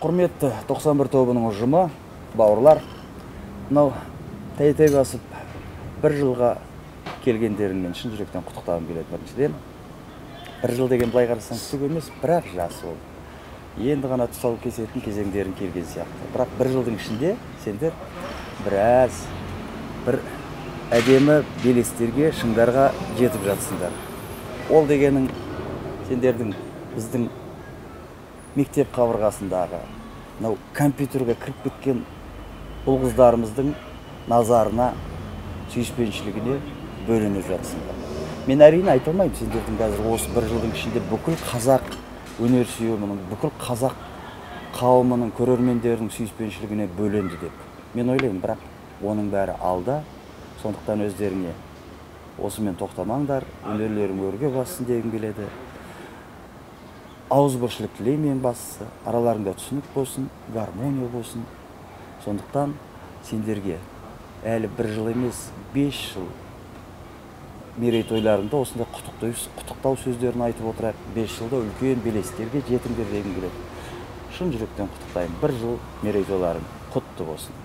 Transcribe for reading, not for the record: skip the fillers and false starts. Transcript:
Құрметті 91 тобының ұжымы, бауырлар, мынау тәй-тәй басып бір жылға келгендеріңмен шын жүректен құттықтағым келеді. Біріншіден, бір жыл деген былай қарасаң түк емес, бірақ жас ол. Енді ғана тұсау кесетін кезеңдерің келген сияқты. Бірақ бір жылдың ішінде сендер біраз бір әдемі белестерге, шыңдарға жетіп жатсыңдар. Ол дегенің сендердің біздің мектеп қабырғасындағы мынау компьютерге кіріп кеткен ұл қыздарымыздың назарына, сүйіспеншілігіне бөленіп жатсыңдар. Мен әрине айта алмаймын, сендердің қазір осы бір жылдың ішінде бүкіл қазақ өнер сүйемінің, бүкіл қазақ қауымының, көрермендерінің сүйіспеншілігіне бөленді деп. Мен ойлаймын, бірақ оның бәрі алда. Сондықтан өздеріңе осымен тоқтамаңдар, өнерлерің өрге бассын дегім келеді. Ауызбіршілік тілеймін ең бастысы, араларыңда түсінік болсын, гармония болсын. Сондықтан сендерге әлі бір жыл емес, 5 жыл мерейтойларыңда осындай құттықтау сөздерін айтып отырайық. 5 жылда үлкен белестерге жетіңдер дегім келеді. Шын жүректен құттықтаймын. Бір жыл мерейтойларың құтты болсын.